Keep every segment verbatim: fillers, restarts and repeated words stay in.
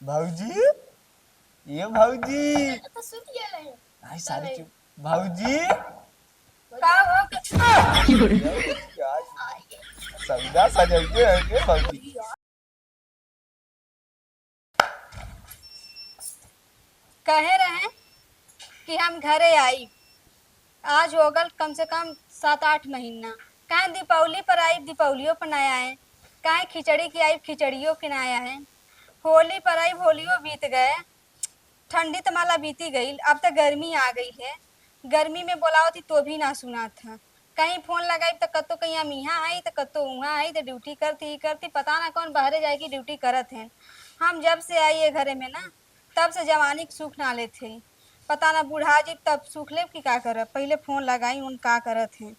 भौजी, ये भौजी। तो सुत गेल है। आई सारी चुप। भौजी। का हो? सौदा सजौले है के भौजी? कहे रहे कि हम घरे आई, आज हो गल कम से कम सात आठ महीना। काहे दीपावली पर आई, दीपावलियों पर ना आए, काहे खिचड़ी की आई, खिचड़ियों के ना आए, होली पर आई, होलियो बीत गए, ठंडी त माला बीती गई, अब त गर्मी आ गई है। गर्मी में बोलावत ही तो भी ना सुनात है। कहीं फोन लगाई त कतो कहीं हम यहाँ आई त कतो वहाँ आई, त ड्यूटी करती ही करती, पता ना कौन बहरे जाए की ड्यूटी करत है। हम जब से आई ये घरे में ना, तब से जवानी के सुख ना लेत है। पता ना बुढ़ा जी तब सुख लेब कि का करब। पहिले फोन लगाई उन का करत है।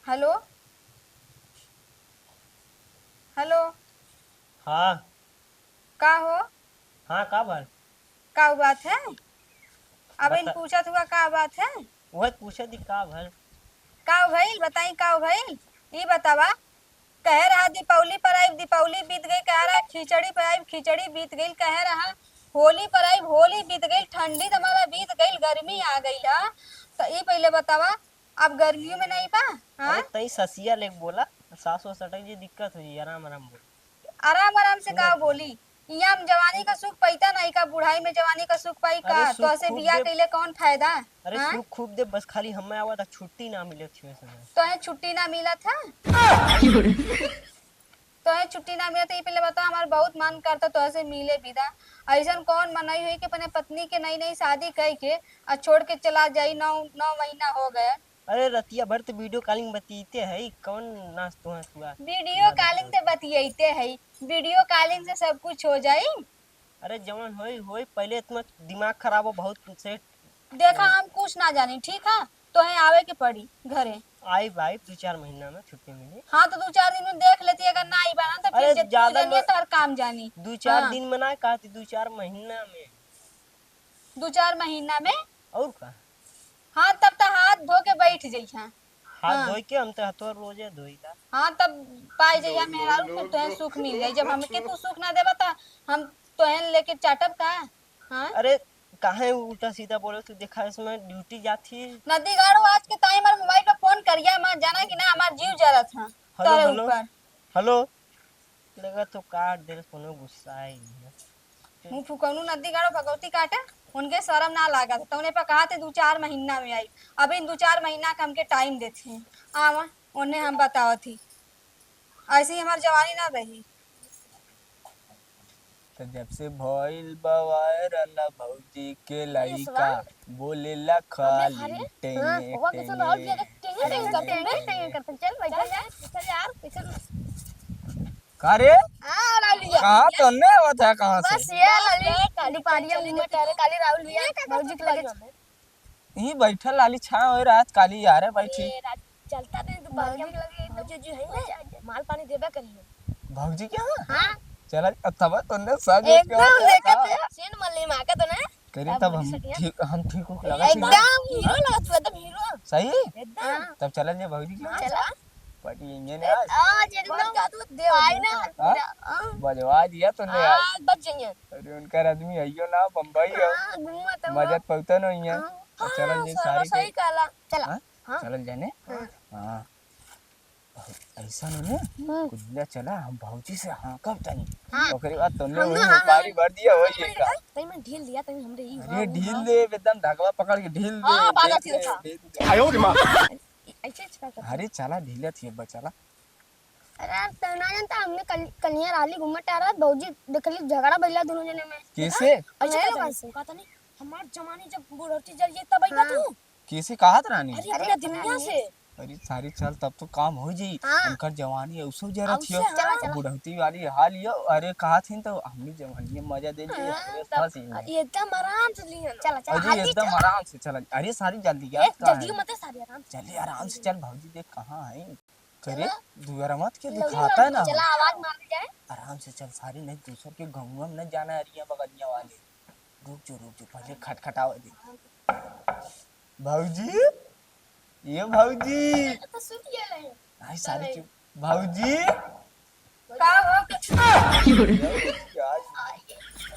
Hello, hello. हाँ। का हो? हाँ, का भल? का बात है? अब इन बता। पूछत हुआ का बात है? वह पूछे दी का भल? का भइल बताई, का भइल? ई बतावा, कहे रहा दीपावली पर आइब, दीपावली बीत गई, कहे रहा खिचड़ी पर आइब, खिचड़ी बीत गई, कहे रहा होली पर आइब, होली बीत गई, ठंडी त हमारा बीत गई, गर्मी आ गई है। तो ई पहले बतावा, अब गर्मियों में नहीं बा? हाँ? अरे तई ससिया लेके बोला, सास वास सटक जी दिक्कत हो जी, आराम आराम बोल। आराम आराम से सुनो। का बोली? इहाँ हम जवानी का सुख पाइता नहीं का, बुढ़ाई में जवानी का सुख पाई अरे का? सुख तो ऐसे खूब बियाह दे-, कैले कौन फायदा? अरे हाँ? सुख खूब दे, बस खाली हमें आवा था, छुट्टी ना मिले अच्छे समय। तो है छुट्टी ना मिला था? तो है छुट्टी ना मिला था, ये पहले बताओ, हमारा बहुत मन करता तो ऐसे मिले विदा। ऐसन कौन मनई हुई कि अपने पत्नी के नई नई शादी कई के आ छोड़ के चला जाई, नौ, नौ महीना हो गया। अरे रतिया भर तो वीडियो कॉलिंग बतीते है, कौन नाच तो है पूरा वीडियो कॉलिंग ते बतियाते है, वीडियो कॉलिंग से सब कुछ हो जाई। अरे जवन होई होई, पहले इतना दिमाग खराब हो बहुत से। देखा, हम कुछ ना जानी, ठीक है? तो है आवे के पड़ी घरे। आई भाई, दो चार महीना में छुट्टी मिली। हाँ, तो दो चार दिन में देख लेती, अगर ना आई बना तो फिर अरे, जब तू ज्यादा जानिए लो-, तो हर काम जानी। दो चार हाँ। दिन में ना कहती, दो चार महीना में। दो चार महीना में? और का? हाँ, तब तो हाथ धो के बैठ जइहा। हाथ हाँ। धोई के हम तो हथवा रोजे धोईला। हाँ, तब पाए जइहा मेहरारू के तोहे सुख मिल जाई। जब हमके तू सुख ना देबा तो हम तोहे लेके चाटब का? हाँ? अरे काहे उल्टा सीधा बोले तू? देखा इसमें ड्यूटी जाती। नदी गाड़ू आज के ताई हमारे मोबाइल पे फोन करिया मत, जाना कि ना हमार जीव जरत है हेलो, तोरे हेलो, ऊपर। हेलो। लगा तो काट दे, कोनो गुस्सा ही नहीं है। मुँह फुकौनू नदी गाड़ो भगवती काटे, उनके शर्म ना लागत। तौने पर कहा थे दो चार महीना में आई, अभी दो चार महीना का हमके टाइम देते हैं। आवा, उन्हें हम बतावत ही। ऐसे ही हमार जवानी ना रही। तो जब से भइल बा वायरल भौजी के लइका, बोलेला खाली टेंगे, हाँ, ओकर कैसे टेंगे, राहुल जी के टेंगे, टेंगे, टेंगे, टेंगे, टेंगे करते? चल, बैठल जा, चल यार, कैसे का रे? हाँ, राहुल जी। कहाँ तन्ने आवत है, कहाँ से? बस ये लाली, काली दुपहरिया चली घूमत गई। काली राहुल भैया, ये का भौजी के लगे। करत बा? ई बैठल लाली छाँव है रात काली यार बैठी। ए, रात चलता नहीं दुपहरिया में लगे, भौजी जी है ना, माल पानी देबे करिए। भौजी के यहाँ? हाँ। चला, अब तब तन्ने सज एकदम लेके हाँ। सेन मल्ली माँ का तो ना। करे तब तब हम भौजी सटिया। ठीक, हम ठीक उक लगा थी। एकदम हीरो लगा तू, एकदम हीरो। सही? एकदम। हाँ। तब चला जे भौजी के हाँ, यहाँ। चला। पटी इंजन ए, आज। आज एकदम मर जा तू, देव आई ना। हाँ? हाँ। बजवा दिया तूने आज। आज बच जाइए। अरे उनकर आदमी आइयो ना, बम्बई हो। हाँ, घूमत हो। मजा तो पौता नहीं है। हाँ। तो चला हाँ, जे सारा सारे सही के कहला। चला। हाँ? हाँ। चलल जाने? हाँ। हाँ। ऐसा नहीं है? हम्म। कुछ दिया चला, हम भौजी से हाँ कब तनी। हाँ। ओकरे बाद तन्ने हम वही ना, हाँ, उपारी हाँ। भर दिया, वही तनी का। तनी में ढील दिया, तनी हमरे ही अरे हाँ, ढील हाँ। दे, एकदम धगवा पकड़ के ढील दे, हाँ, बाजा ढील ठीक दे, था। ढील दे। आयो रे माँ। ऐसे, ऐसे का करते? अरे चला ढीला थी, अब चला। अरे यार, तू ना जानता, हमने कल, कलिया राली घूमत आ रहा, भौजी देखली झगड़ा भइला दोनों जने में। कैसे? ऐसे अरे कैसे? कैसे? पता नहीं, हमार जवानी जब बुढ़ौती जल जाई तब अइबा हाँ। तू? कैसे कहत रानी? अरे अरे अपने दुनिया से। अरे सारी चल, तब तो काम हो जाई। हाँ। उनकर जवानी ऐसो जरा अउसे, थियो। चला, चला। बुढ़ौती वाली हाल यो, अरे कहत हिन तो हमनी जवानी में मजा दे लिए, हाँ, अरे तब फंस गई। एकदम आराम से लिहन। चला, चला, अरे जल्दी एकदम चला। आराम से चला। अरे सारी जल्दी ए, यार, का जल्दी है? मत है, सारी आराम से। चलिए आराम से चल, भौजी देख कहाँ है। करे, चला। दुआरा मत के लौड़ी दिखाता है ना। चला, आवाज मार जाए। आराम से चल, सारी नहीं दूसर के गौवा में न जाना है, अरिया बगलिया वाले। रुक जो, रुक जो, पहले खटखटावे दे। भौजी, ये भौजी। तो सुत गेल है। आई सारी चुप। भौजी। का हो?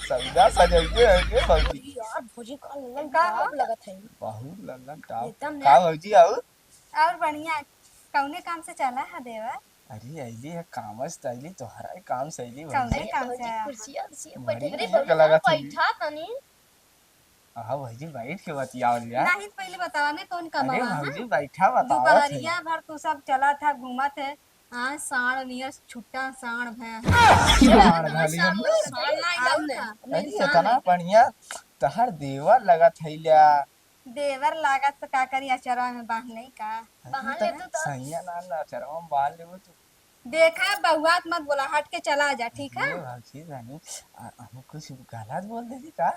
सौदा सजइले है के भौजी? यार, भौजी का ललन का हो? टॉप लगत है। बहुत ललन टॉप। एकदम का ना। भौजी, और? और बढ़िया। कौने काम से चला है देवर? अरे, अइली है, काम से अइली, तोहरा ही काम से अइली भौजी। कौने काम से भौजी, आया है? कुर्सिया, उर्सिया बड़ी बैठे। अरे, नीक भौजी, लगत है। बैठा तनी। हाँ भौजी, बैठ के बतियावल जा। नहीं, पहले बतावा ना, कौन अरे कमावा, हाँ? भौजी, बैठा, बतावा दुपहरिया भर तू सब चला था, घूमत है। हाँ, साँड़ नियर छुट्टा साँड़ भय है। साँड़ भय साँड़, साँड़ ना एकदम ने। अरे, इतना बढ़िया तोहर देवर लगत है ल्या। देवर लागत तो का करी, अचरवा में बांध नहीं का? अरे, बांध ले तो तू तो। सैया ना, ना, अचरवा में बांध लेबो तू। देखा, बहुआत मत बोला, हट के चला जा, ठीक है? ये भौजी रानी, आ, हम कुछ गलत बोल देली का?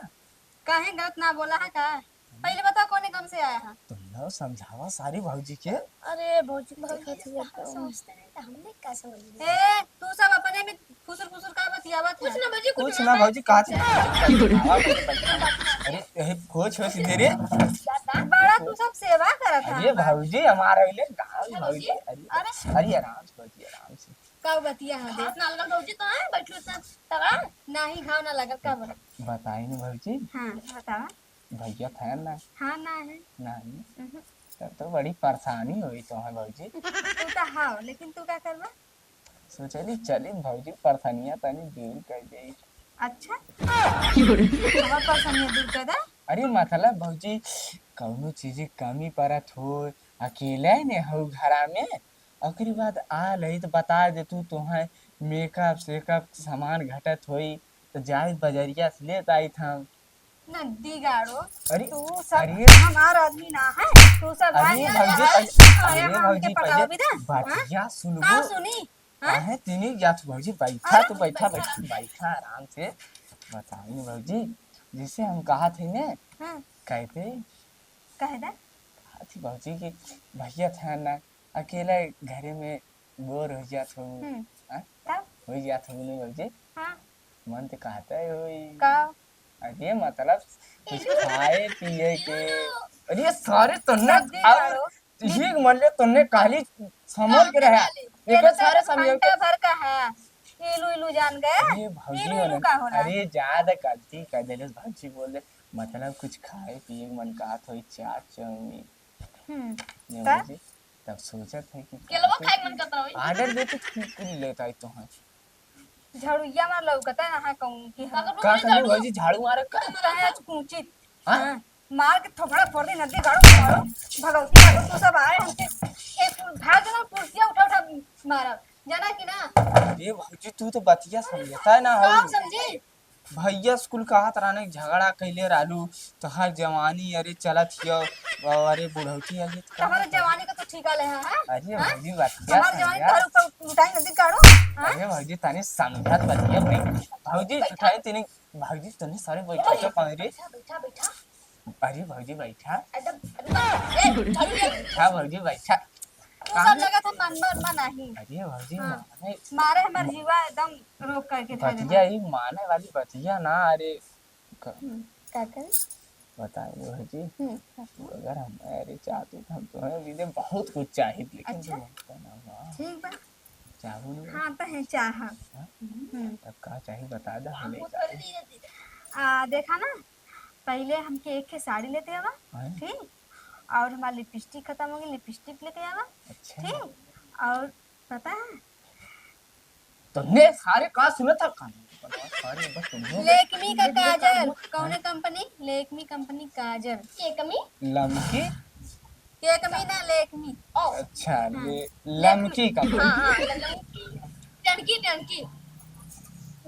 काहे गलत ना बोला है का? पहले बताओ, कौने काम से आया है? तुम लोग समझावा सारी भौजी के। अरे भौजी, भौजी देखत तो हिया हम तो। समझते नहीं तो हमने का समझ लिया? ए, तू सब अपने में फुसुर फुसुर का बतियावत है? कुछ ना भौजी, कुछ कुछ ना। ना भौजी, का चीज? अरे, ए, कुछ हो सीधे रे। बड़ा तू सब सेवा करत है। अरे भौजी, हमारे ले गाँव भौजी। अरे, अरे, आराम से भौजी, आराम से। का बतिया है दे? हाथ ना लगल भौजी तो है, बैठू इतना तगड़ा। नाही, घाव ना लगल, का बोल? बताई नहीं भौजी। हाँ, बतावा। भैया था ना? हाँ, ना है। ना है। उहुं। तब तो बड़ी परेशानी हुई तो है भौजी। तू तो हाव, लेकिन तू का करबा? सोचली चली भौजी परेशानिया तनी दूर कर दे। अच्छा? हमार परेशानिया दूर कर दे? अरे मतलब भौजी, कौनो चीज कमी पड़त हो, अकेले ने हो घरा में, ओकरी बाद आ लही तो बता दे तू, तोहे मेकअप सेकअप सामान घटत होई तो जाई बजरिया से लेत आइत हम। नद्दी गाड़ो, अरे, तू सब अरे। हमार आदमी ना है, तू सब अरे भाई भौजी, आदमी है। पहले, अरे अरे हमके भौजी, पटावा पहले भी दे, हाँ? बतिया सुन का लो। सुनी? हाँ? काहे तीनी जात भौजी, बैठा हाँ? तू, बैठा, बैठा, बैठा, आराम से। बताई न भौजी, जैसे हम कहा थे ने, हाँ। कहते, कह दे। कहा थी भौजी कि भैया था ना, अकेला घरे में बोर हो जात हो, हम्म। हाँ? तब? हो जात हो नहीं भौजी? हाँ। मन तो कहता ही होई। का? अरे मतलब कुछ खाए पिए के। अरे सारे तन्ने नद्दी और गाड़ो। ठीक मन ले तन्ने काली समझ के रहा। एक सारे समझ के। घंटा भर का है। इलू इलू जान गए। अरे भौजी इलू इलू मने, का होला? अरे ज्यादा गलती कर देले भौजी बोल दे। मतलब कुछ खाए पिए के मन कहत होई, चाट चाउमीन। हम्म, ये तब? भौजी, तब सोचत है कि केलवा खाए के मन करत रहो। Order देते तो कुल लेत आई तो है। झाड़ुइया मार लौकता है, हाँ, कहूँ कि हाँ। का कहलू भौजी, झाड़ू मारे का? कहे आज कूचित। हाँ? हाँ, मार के थोपड़ा फोड़ दे, नदी गाड़ो, गाड़ो, भगवती गाड़ो, तू सब आए हमके, एक भाग ना कुर्सिया उठा उठा मारब, जाना कि ना? ए भौजी, तू तो बतिया समझता है ना का हो। समझी? भैया स्कूल कहत रहने झगड़ा कैले रहलू, तोहर जवानी अरे चलत हियो, अरे बुढ़ौती आ गई तो का तोहर करब? जवानी का तो ठिका ले है, हैं? अरे हाँ? भौजी, बतिया हमार जवानी समझा। तोहर ऊपर उठाई नदी काढ़ो, हाँ? अरे भौजी, तनी समझत बतिया भाई। भौजी, बैठा। उठाई तनी, भौजी, तनी सारे बैठा तो पाए रे। बैठा, बैठा, बैठा। अरे भौजी, बैठा। एकदम, एकदम, ए, झाड़ू ले। बैठा भौजी, बैठा। तू सब जगह से मन, मन, मन आही। अरे भौजी, हाँ। माने मारे हमार जीवा एकदम रोक करके धरे बतिया, बा। ई माने वाली बतिया ना, अरे क-, हम्म, का करे? बताई भौजी, हम्म, का करे? अगर हम, अरे चाहती तो हम तुम्हें भी दे बहुत कुछ चाहित, लेकिन अच्छा। तू मानता ना बा। ठीक बा। चाहू नहीं? हाँ, तो है चाह। हाँ? हम्म। तब का चाही बता दे, हम ले जाते। आ, देखा ना, पहले हमके एक ठे साड़ी लेते आवा, हाँ। ठीक? और हमार लिपस्टिक खत्म हो गई, लिपस्टिक लेते आवा, अच्छा। ठीक? और पता है, तुमने सारे का सुना था? कान में पकड़ा, सारे बस तुमने Lakme का काजल। कौने कंपनी? Lakme कंपनी काजल। Lakme? लमकी? Lakme ना, Lakme। ओ। अच्छा, हाँ। ले-, लमकी कंपनी। हाँ, हाँ, लमकी। टनकी, टनकी।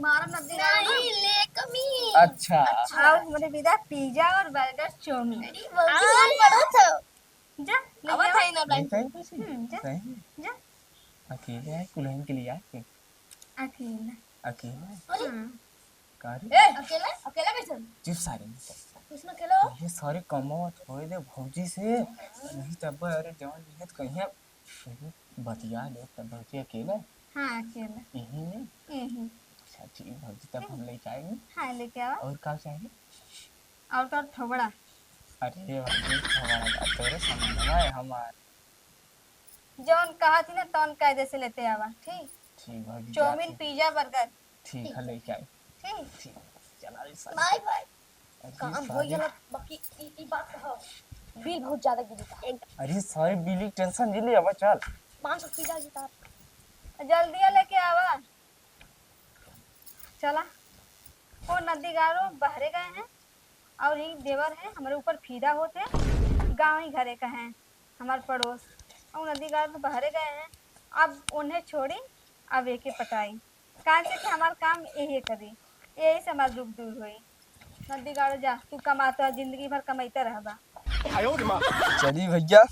मारम नदी नहीं, Lakme। अच्छा। अच्छा। और हमरे विदा पिज्जा और बर्गर, चाउमीन। अरे, बहुत बढ़िया था। जा, ले आवत आओ। है ना, नहीं, कहीं कुछ नहीं। हम्म, जा। सही। जा। अकेले है, कुल्हन के लिए आके। अकेला। अकेला है? अरे। हाँ। का रे? ए, अकेला? अकेला कैसे? चुप सारे, नहीं कर। कुछ ना खेलो। ये सारे कमावत होए दे भौजी से। नहीं तब अरे जवान नहीं है तो कहीं है। बतिया ले तब भौजी अकेला है? हाँ, अकेला। यही में? यही। अच्छा, ठीक भौजी, तब हम लेके आएंगे। हाँ, लेके आओ। और का चाहिए? और तो थोबड़ा। अरे भौजी, थोबड़ा का तोरे सामान है हमार। जौन कहा थी ना, तौन कायदे से लेते आवा, ठीक? ठीक भौजी, चाउमीन, जाते। Pizza, burger. ठीक है, लेके आई। ठीक। ठीक, चला रे साली। Bye bye. अरे काम साली। हो गया, बाकी ई, ई बात कहो। बिल बहुत ज्यादा गिरी था। एक अरे सारी बिल की टेंशन नहीं ले, अब चल। पाँच सौ पिज्जा जीता। जल्दी आ लेके आवा। चला। वो नदी गारो बहरे गए हैं और ही देवर है, हमारे ऊपर फिदा होत है, गाँव ही घरे का है। हमार पड़ोस, और नदी गाड़ तो बहरे गए हैं। अब उन्हें छोड़ी, अब एके पटाई। काहे से कि हमार काम यही करी, यही से हमार दुख दूर होई। नदी गाड़ो जा, तू कमाता, जिंदगी भर कमाइता रहबा। चली भैया,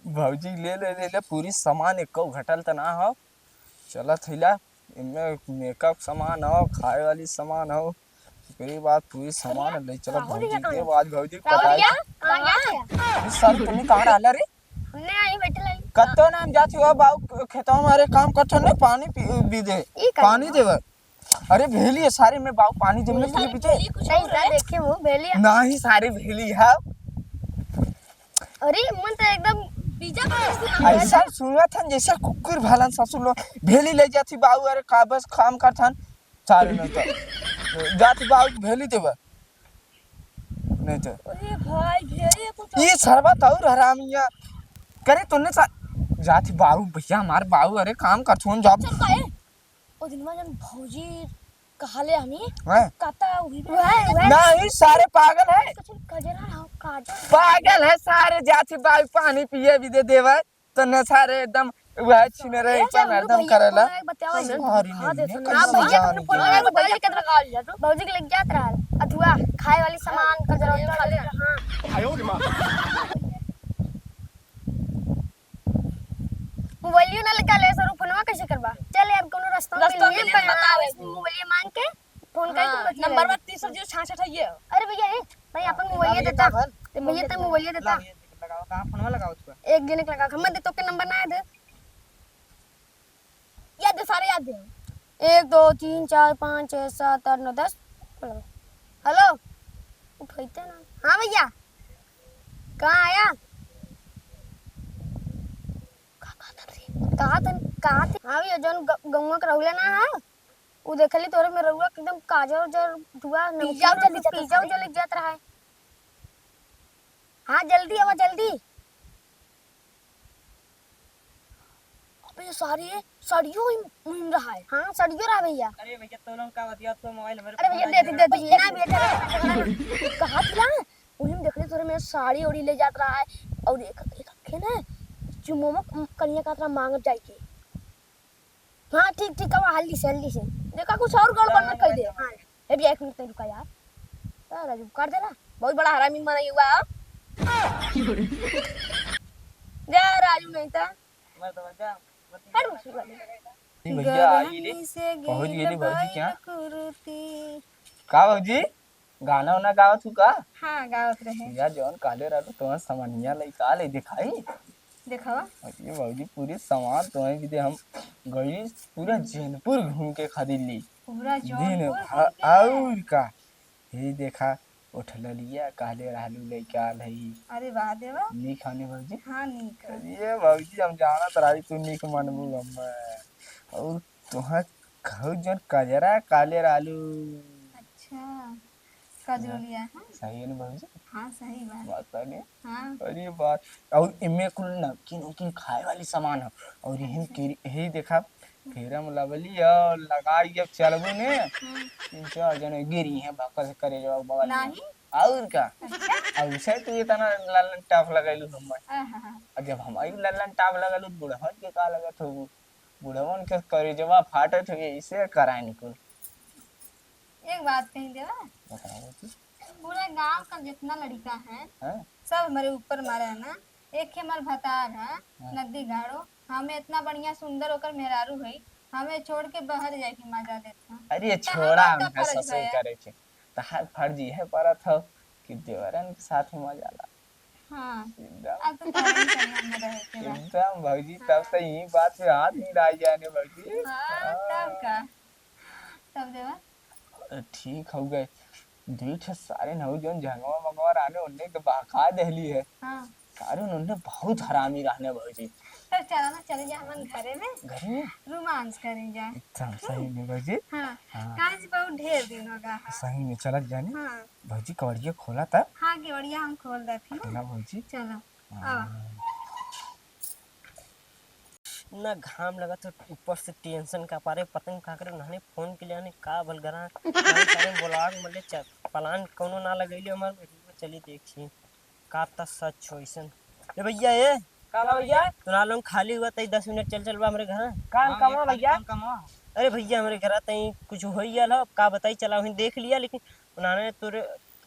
भौजी ले ले ले ले, पूरी सामान एको घटल त ना हो। चलत हिला, इनमें मेकअप सामान हो, खाए वाली सामान हो, ओकरी बाद पूरी सामान ले चलत भौजी के। आज भौजी के राहुल पटाई। भैया, कहाँ गया? अरे सर, तुमने कहाँ डाला रे? हमने आई बैठे लाई। कत्तो नाम जात हुआ बाऊ खेतवा में, अरे काम करत हो ने, पानी पी, पी दे। ई का पानी देवे। अरे भेली है सारे में बाऊ, पानी देवे ने तुझे पीछे। नहीं सर, देखे वो भेली है। नहीं सारे भेली है। अरे मन तो एकदम बीजा का जैसे ऐसा सुनत हन जैसे कुकुर भालन ससुर लोग। भेली ले जाती बाऊ, अरे का बस काम करत हन सारे। नहीं तो जाती बाऊ भेली देवे। नहीं तो अरे भाई, घेरे कुछ। ये सरवा तो और हरामिया करे तूने सा। जाती बाऊ भैया, हमार बाऊ, अरे काम करत हन जब। चल काहे? ओ दिनमा जन भौजी कहले हमी, हैं? कता उही में वह, वह। नहीं, सारे पागल है। कुछ कजरा हो, काजल। पागल है सारे, जाती बाऊ पानी पिए भी दे देवे। तने सारे एकदम वह छीने रहे, ए, एकदम हम लोग एकदम भैया करेला। फोन लगा के बतावा, सारे हाँ, दे नहीं, सुन। कैसे हाँ, भैया, जान तुमने फोन के? लगा के भैया कितना कॉल जा तू? भौजी के लेके जात रहल। अथुआ, खाए वाली सामान, कजरा उजरा खा ले। हाँ। मोबाइलियो ना लेके आले सर, फोनवा कैसे करबा? चल यार, कोनो रास्ता रास्ता मिलिए, मिलिए, पर बताओ। मोबाइलिया मांग के फोन करके हाँ, बतिया नंबर लेंगे। बत्तीस सौ जीरो छियासठ है ये। अरे भैया, ए, भाई, अपन हाँ, मोबाइलिया ये देता। का भल? ते भैया, ते मोबाइलिया देता। ला, ये लगाओ, कहाँ फोनवा लगाओ तू? एक जने के लगाओ, हम दे, तो के नंबर ना याद है। याद दे, सारे याद दे। एक, दो, तीन, चार, पाँच, छः, सात, आठ, नौ, दस। हेलो, उठैते ना। हाँ भैया, कहाँ आया? का कहत रे? कहा तन, कहा थे? हाँ भैया, जौन ग-, गौवा के रहुला ना है, उ देखली तोरे में रहुआ एकदम काजर उजर धुआ, पिज्जा नमकीन उज्जा ले जात पिज्जा रहा। उज्जा ले जात रहा है। हाँ, जल्दी आवा, जल्दी। अबे सारी, साड़ियो ही मुहिम रहा है। हाँ, साड़ियो रहा भैया। अरे भैया, तो लोग का बतिया तो मोबाइल हमारे अरे भैया, फोन दे दे, दे दे, ना भैया, दे दे। कहा था, वही में देख ले, तोरे में साड़ी ओड़ी ले जात रहा है। और एक, एक आखे ना, चुमोमा कनिया का तरह मांगत जाए के। हाँ, ठीक, ठीक, अब हल्दी से, हल्दी से। देखा, कुछ और गड़बड़ ना कर दे। हाँ, ए भैया, एक मिनट रुका यार। का राजू, काट देला? बहुत बड़ा हरामी मन हुआ। जा राजू, नहीं तो। हट, बस, बस। नहीं भैया, आई ले। पहुँच गई ले भौजी क्या? का भौजी? गाना वाना गावत हूँ का? हाँ, गावत रहे। यार, जौन काले रहलो, तोहर समनिया लइका ले दिखाई। देखावा। अरे भौजी, पूरे सामान तोहे भी दे हम गई, पूरा जौनपुर घूम के खरीद ली। पूरा दिन जौनपुर भर घूम के? और का? हे देखा, उठललिया कहले रहलू लइका आल हई। अरे वाह देवा। नीक हने भौजी? हाँ, नीक है। अरे भौजी, हम जानत रही तू नीक मनबू हम्म। हमें। और तोहे कहू जौन कजरा काले रहलू। अच्छा। कजरोलिया, हाँ। सही है ना भौजी? हाँ, सही बात। बात तो नहीं। हाँ। अरे बात, और इमे कुल नमकीन उमकीन खाए वाली सामान है। और यही हम्म। के, यही देखा, फेरम लवली और लगाई जब चलबू ने, हम्म। तीन चार जने गिरी हैं बक्का से करे जवाब बगल में। नहीं। और का? अच्छा। और उसे तू इतना लल्लन टाप लगैलू हमें। आहा। और जब हमारी लल्लन टाप लगैलू, बुढ़वन के का लगत होबू? बुढ़वन के करेजवा फाटत होई, इसे कराए निकुल। एक बात कही देवा। बताओ तो। पूरा गांव का जितना लड़का है, हाँ? सब हमारे ऊपर मारे है ना। एक ही हमार भतार है, हाँ। नदी गाड़ो, हमें इतना बढ़िया सुंदर ओकर मेहरारू है, हमें छोड़ के बाहर जाए के मजा लेत है। अरे तो छोड़ा हमार का उनका फर्ज ससुर है? करे के। तहार फर्ज यह परत हो कि देवरन के साथ में मजा ला। हाँ, एकदम। अब तो तोहरे ही संग में रहे के बा। एकदम भौजी, हाँ। तब तो यही बात पे हाथ मिला जाने भौजी। हाँ, हाँ। तब का? तब देवा। अरे ठीक हो गए। दुई ठे सारे नौ जौन झंगवा मंगवा रहने, उनने के बहका देहली है। हाँ। सारे उनने बहुत हरामी रहने भौजी। तब चला ना, चले जा हमन घरे में। घरे में? रोमांस करी जा। अच्छा, सही में भौजी? हाँ। हाँ। काहे से बहुत ढेर दिन हो गया है। सही में चलत जानी। हाँ। भौजी, कवड़िया खोला तब। हाँ, केवड़िया हम खोल देत ही ना। ना भौजी। चलो। हाँ। आवा। ना घाम लगत हो, ऊपर से टेंशन का पारे, पता नहीं का करे। उन्होंने फोन के लिए आने का भलगरा, बोलाग मले, प्लान कोनो ना लगैले हमार, चली देखी। का त सच हो अइसन। ए भैया, ए। का बा भैया? तोरा लोग खाली हुआ तई दस मिनट चल चलबा हमरे घर। काम हाँ, कमा ये खाली भैया? काम कमा। अरे भैया, हमरे घर तई कुछ होई गल हो, का बताई, चला वहीं देख लिया, लेकिन उन्होंने तोरे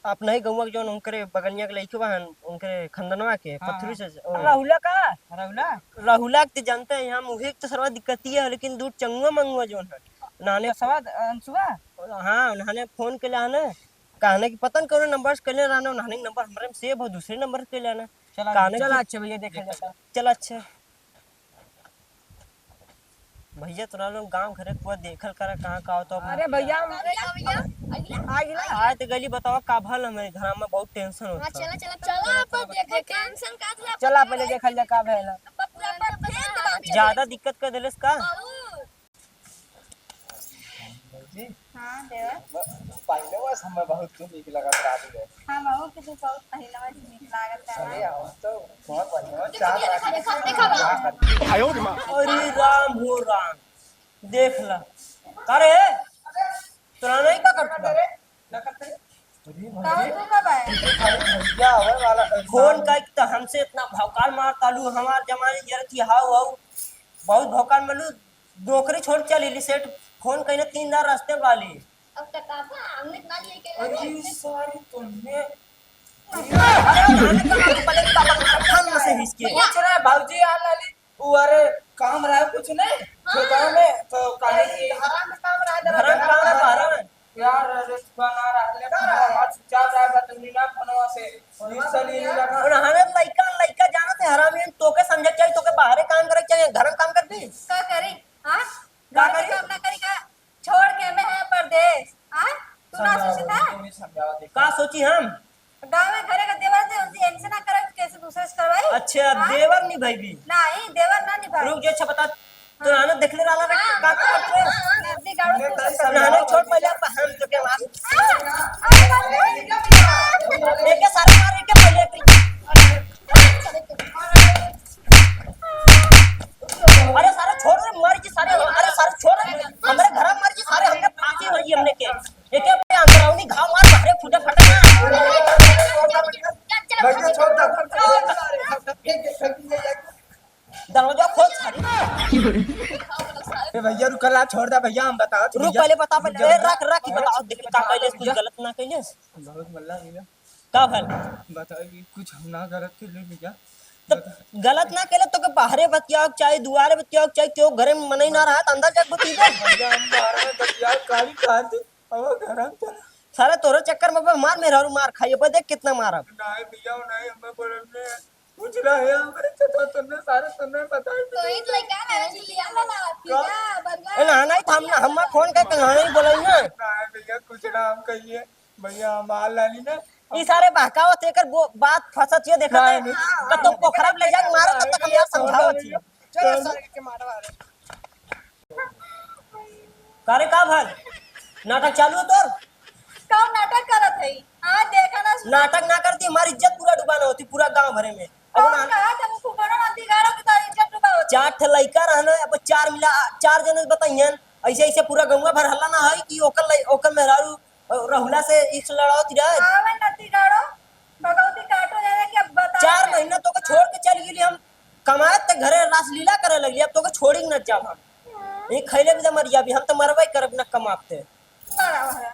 अपना ही गौवा के जौन उनकरे बगलिया के लइके बा हन, उनकरे खंदनवा के, हाँ, पथरी हाँ। से, ओ। राहुला का? राहुला? राहुला के त जानते हैं हम, उहे के त सरवा दिक्कतिया है, लेकिन दू चंगुआ मंगुआ जौन है, उन्होंने तो सवा, अंशुआ? हाँ, उन्होंने फोन के लिए आने, कहने कि पता न कौन नंबर से कइले रहना, उन्होंने नंबर हमरे में सेव हो, दूसरे नंबर से कइले रहना। चला, कहने चला कि अच्छा भैया, देखा जाता। चला अच्छा। भैया, तोरा लोग गाँव घरे पूरा देखल करा, कहाँ का होता। अरे भैया, हम अरे भैया, अगला आए तो गली बतावा का भल, हमरे घर में बहुत टेंशन होता। चला, चला, चला, अपन देखा, टेंशन का चला, चला, अपन पहले देखा देखल जा का भल। अपन पूरा अपन फेंक दे। ज्यादा दिक्कत कर देलस का? बहुत। भौजी, हाँ, देवर। पहले बस हमें बहुत तू नीक लगत रहली है। हाँ, बहू के तू बहुत पहले बस नीक लागत है। अरे, हम तो बहुत बढ़िया, चार देखा, देखा, देखा, देखा। अरे राम हो राम, देख ला। का रे? तोरा नहीं का करत बा? अरे काहे भौजी, तू का बा? अरे भैया, आवे वाला फोन का त हमसे इतना भौकाल मार तालू, हमार जमाने जरती हाउ हाउ, बहुत भौकाल मालू। नौकरी छोड़ चल इली सेठ, फोन कइने तीन दार रास्ते वाली। अब तक आप आमने ना लिए के अरे सारी तुमने। अरे, अरे, अरे, अरे, अरे, अरे, अरे, अरे, कुछ ना भौजी आ लाली। उ अरे काम रहा कुछ नहीं, हाँ। खेतवा में तो काहे की घरा में काम रहा, घरा में काम रहा, बाहर में। यार, अरे, सुबह ना रहले, का रहा? आज चार रहा, बतौनी ना फोनवा से, रिश्ता लिए लगा। और हमें लइका, लइका जानत है, हरामी, तोके समझे चाहिए, तोके बाहरे काम करे चाहिए, घर में काम कर दी। का करी? हाँ? का घर के करी? काम ना करी का? छोड़ के मैं है परदेश। हाँ? तू ना समझाओ, सोचता? तुम ही समझाओ, देखो। का सोची हम? गाँव में घरे का देवर दे, उनसे इनसे ना करे, तो कैसे दूसरे से करवाई? अच्छा, हाँ? देवर नहीं भाई भी? नहीं, देवर ना निभाई। रुक जो, अच्छा बता, तो नाना देखले रहला रे, हाँ, का करत रहे? नदी गाड़ो मैं तो सब नाना जाओ। छोड़ पहले, अब हम तो के मार। हाँ, अरे बाप रे। एके सारे मार, एके पहले। अरे सारे छोड़ रे, मर जी सारे, अरे सारे छोड़ रे, हमरे घर में मर जी सारे, हमने फांसी होई हमने के। एके पे अंदरौनी घाव मार, बाहरे फूटे फटे ना। भैया छोड़ दे, छोड़ दे। दरवाजा खोल सारे। ए भैया रुक ला, छोड़ दे भैया, हम बताओ तो रुक भैया। पहले बता, पहले ए, रख, रख, बताओ, देख का कैले, कुछ गलत ना कैले। बहुत मल्ला भैया। का भल? बताओ कि कुछ हम ना गलत कैले भैया। तो बता। गलत ना कैले तो के बाहरे बतियाओ, चाहे दुआरे बतियाओ, चाहे क्यों घरे में मनई ना रहा, तो अंदर जाके बतियाओ। भैया हम बाहर में बतियाओ, काली कहा थी, अब घर हम चला। सारे तोरे चक्कर में अब हमार मेहरारू मार खाई, अब देख कितना मारब। नहीं भैया, नहीं, हमें बोलने कुछ ना है, हमरे चचा तुमने सारे तुमने बताई। तो एक लइका ना है, चिल्लिया वाला, का? पीला, बरुआ। ए, ना, नहीं, हम ना, हम फोन करके ना, नहीं बोलाई ना। ना, भैया, कुछ ना हम कहिए। भैया, हम आ लाली ना। ई सारे बहकावत, एकर बो-, बात फंसत ये देखत ना, है। नहीं। तो, तो पोखरा में ले जाके मारो, तब तक हम यार समझावत ही। चलो, सारे के मारो, मारो। का रे, का भल? नाटक चालू है तोर? कौन नाटक करत है? हाँ, देखा ना, सुना। नाटक ना करती, हमारी इज्जत पूरा डुबाना होती, पूरा गांव भरे में। अब कौन ना कहा था, वो फुकौना ना बिगाड़ो कि तारी इज्जत डुबाओ। चार ठे लइका रहना, अब चार मिला, चार जने बताइयन, ऐसे, ऐसे पूरा गौवा भर हल्ला ना है कि ओकर लइ-, ओकर मेहरारू, अ, रहुला से इश्क लड़ावत रहे। आवे ना बिगाड़ो, भगवती काटो जाने के अब बता चार दे। महीना तोके छोड़ के चल गेली, हम कमाए ते घरे रासलीला करे लगली, अब तोके छोड़ी के न जाब हम। हम्म। ये खैले भी त मर जाबी, हम त मरबे करब न कमाब ते। बड़ा भरा।